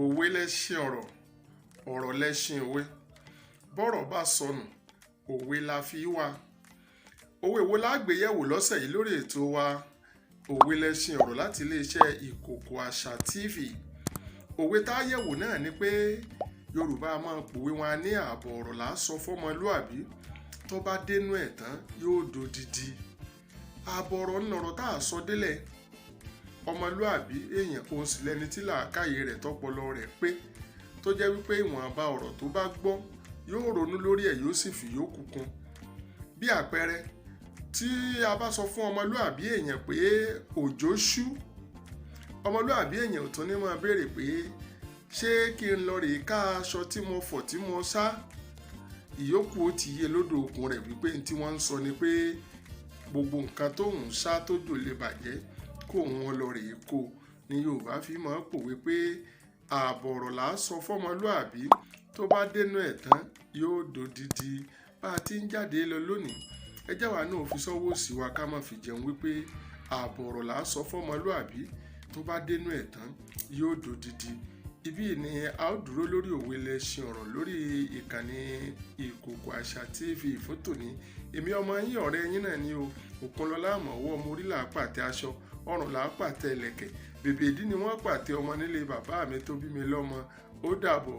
Òwe lẹṣin ọ̀rọ̀, ọ̀rọ̀ lẹṣin òwe. Bọ́rọ̀ bá sọnù, òwe la fi wá. Òwe wo la gbé yẹ̀wò lọ́sẹ̀ yìí lórí ètò wa Òwe lẹṣin ọ̀rọ̀ láti iléeṣẹ́ Ìkòkò Àṣà TV? Òwe tá a yẹ̀wò náà ni pé Yorùbá máa pòwe wọn ní ààbọ̀ ọ̀rọ̀ là á sọ fọ́mọlúàbí, tó bá dénú ẹ̀ tán yóò dodidi. Ààbọ̀ ọ̀rọ̀ ńlọrọ̀ tá a sọ délẹ̀. Ọmọlúàbí èèyàn òun sì lẹni tí làákàyè rẹ̀ tọpọlọ rẹ̀ pé, tó jẹ́ wípé ìwọ̀nba ọ̀rọ̀ tó bá gbọ́ yóò ronú lórí ẹ̀, yóò sì fi yòókù kún. Bí àpẹẹrẹ, tí a bá sọ fún ọmọlúàbí èèyàn pé òjò ṣú, ọmọlúàbí èèyàn ò tún ní máa béèrè pé ṣé kí n lọ rèé ká aṣọ tí mo fọ̀ tí mo sá. Ìyókù ó ti yé lódò okùn rẹ̀ wípé tí wọ́n ń sọ ni pé gbogbo nǹkan tóun sá tó jò lè bàjẹ́, kó wọn lọ rèé kó. Ní Yorùbá fi máa ń pòwe pé ààbọ̀ ọ̀rọ̀ là á sọ fọ́mọlúàbí, tó bá dénú ẹ̀ tán yóò dodidi. Bá a ti ń jáde lọ lónìí, ẹ jẹ́ wa náà fi sọ́wọ́ sí wa ká má fi jẹun wípé ààbọ̀ ọ̀rọ̀ là á sọ fọ́mọlúàbí, tó bá dénú ẹ̀ tán yóò dodidi. Ibí ni a ó dúró lórí Òwe lẹṣin ọ̀rọ̀ lórí ìkànnì Ìkòkò Àṣà TV fún tòní. Èmi ọmọ yín, ọ̀rẹ́ yín náà ni o, Òkunlọ́lá Àmọ̀wọ́. Ọmọ orí là á pàtẹ aṣọ, ọrùn là á pàtẹ ìlẹ̀kẹ̀, bèbè ìdí ni wọ́n pàtẹ ọmọ nílé bàbá mi tó bí mi lọ́mọ. Ó dàbọ̀.